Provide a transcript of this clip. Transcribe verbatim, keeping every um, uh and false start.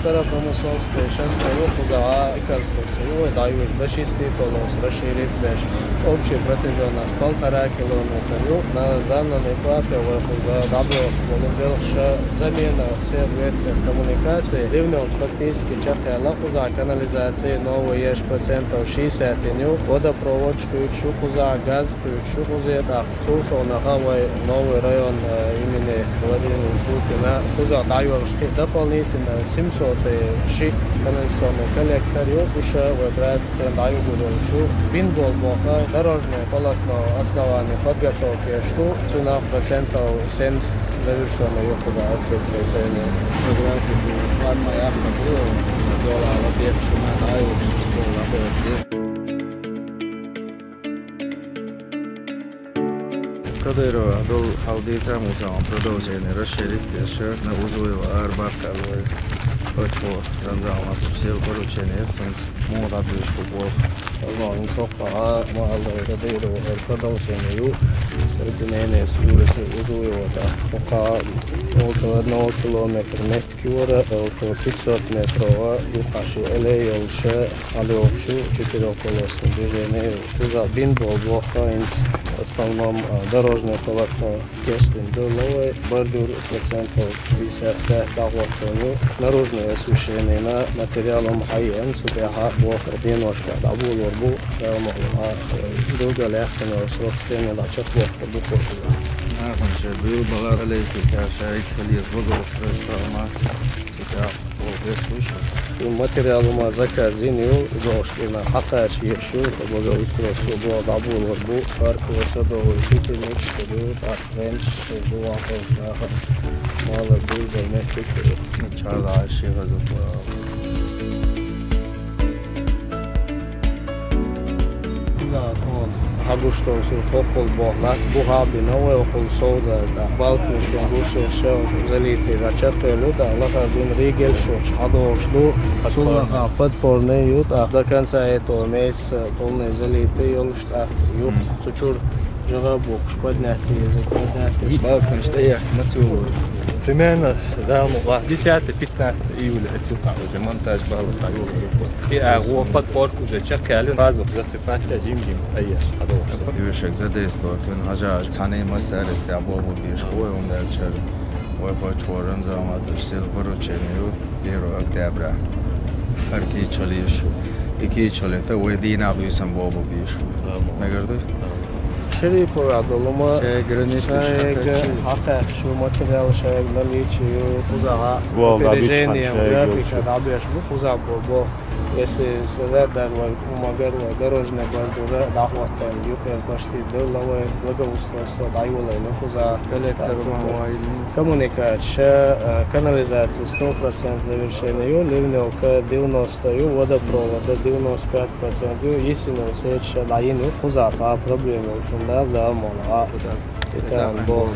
Цара промысловское шоссе ю, кхузахьа реконструкция ю, вай дӀайолалуш, дошестить волуш, расширить беш. Общая протяжённость полтора километра ю. На данный этапе вай кхуза дӀаболуш болу белхаш, замена всех ветхих коммуникаций. Ливневка фактически чекхъяьлла, кхуза канализация новая еш, процентов шестьдесят ю, водопровод кхуьйтуш ю кхуза, газ кхуьйтуш ю кхуза, тӀаккха цул совнаха вай новый район, э, имени Владимира Путина, кхуза дӀайолалуш кхин дополнительно семьсот ши канализационный коллектор ю, уьш вай графикца дӀайолалуш ю. Бина болу боху дорожное полотно основание подготовка еш ду, цунах процентов семьдесят завершённый ю кхуза отсыпка цены. По графику план ма яккха ду, дола ала бекшина, дӀайолалуш ду, ала бекшина. Кадырова долу хьал дийцахь, муьлхха а продолжение расширить деш, на Узуева арабаьхкина вай Очо Рамзан Ахматовича сел поручение яра цуьнца, муха дӀабоьлхуш бу боху. Рамзан, хӀокху а ма-аллара, Кадырова продолжение ю, соединение с улицей Узуева, тӀаккха хӀокху а около одного километра метр Куьра, около пятьсот метров, юххьашха аллея йолуш, хьалайохуш ю, четырёхполосный движение. Кхуза бина болу боху хӀинца, в основном, а, дорожное полотно кечдина ду, ловой бордюр процентов пятьдесят пять дӀахӀоттийна ю, наружное освещение, материал хьаеана, цу тӀехь бохург беношкахь дӀаболор бу, Дала мукъ лахь, а, билгалъяьккхина йолу срок сенна дӀачекхбохур бу кхуза. Нахана шайн билггал балар а лайта, шайга хила еза благоустройство ма. Цигахь вовшах вуьш. Шу материал ма заказ йина ю, догӀуш кхина хьакхача еш ю, тӀаккха благоустройство боху дӀаболор бу, парковый, садовый, светильникаш ду, тӀаккха венчаш ду, ваховш нахана. Мала билггал меттиг ду. Чарла ши хаза бу. Хьагуш долу шу хӀокхул боху латта бухахь а бина, вай хӀокхул совдала, тӀаккха балканаш гуш еш, залитий дӀачекхъелла ю, тӀаккха лахара дуьйна ригель шучу хьадогӀуш ду. Цул лахахь подпорный ю, тӀаккха до конца этого месяца полный залитий йолуш, тӀаккха юха цу чуьра жагӀа а боккхуш, поднять еза, поднять еза. Балканаш тӀеяхна ма цо. Примерно, Дала мукъ лахь, десятое-пятнадцатое июля оцу хьан уже монтаж бала хьан ю. И а гӀо подпорка уже чекхъяьлла, воздух засыпать а жим-жим айеш хьадогӀуш. Юьшек задействовать вина хьажа, цхьаьна массаьрца тӀехь бобо беш бу вай хӀума даьллачара. Вай Очо Рамзан Ахматовича сел поручение ю, первого октября. ХӀара кийча хила езаш ю. И кийча хилийта вай дийнахь буьйсанна бобо беш бу. Мегар ду? Шерипов Абдулума. Шайга граница шайга хьакхаьчча ю, материал шайга наличие ю, кхузахь опережение, графика дӀабеш бу, кхузахь бо-, бо. Если сказать, даже вай, ма-гарра вай дорожный бордюр дӀахӀоттийна ю, почти дала вай благоустройство дӀайолийна кхузахь. Коллектор ма вайна. Коммуникация, э, канализация сто процентов завершение ю, ливневка девяносто ю, водопровода девяносто пять процентов ю, истинного сеть ша дӀайина ю, кхузахь цхьа а проблема йолуш хӀума дац, Дала мукъ лахь. Титан боху.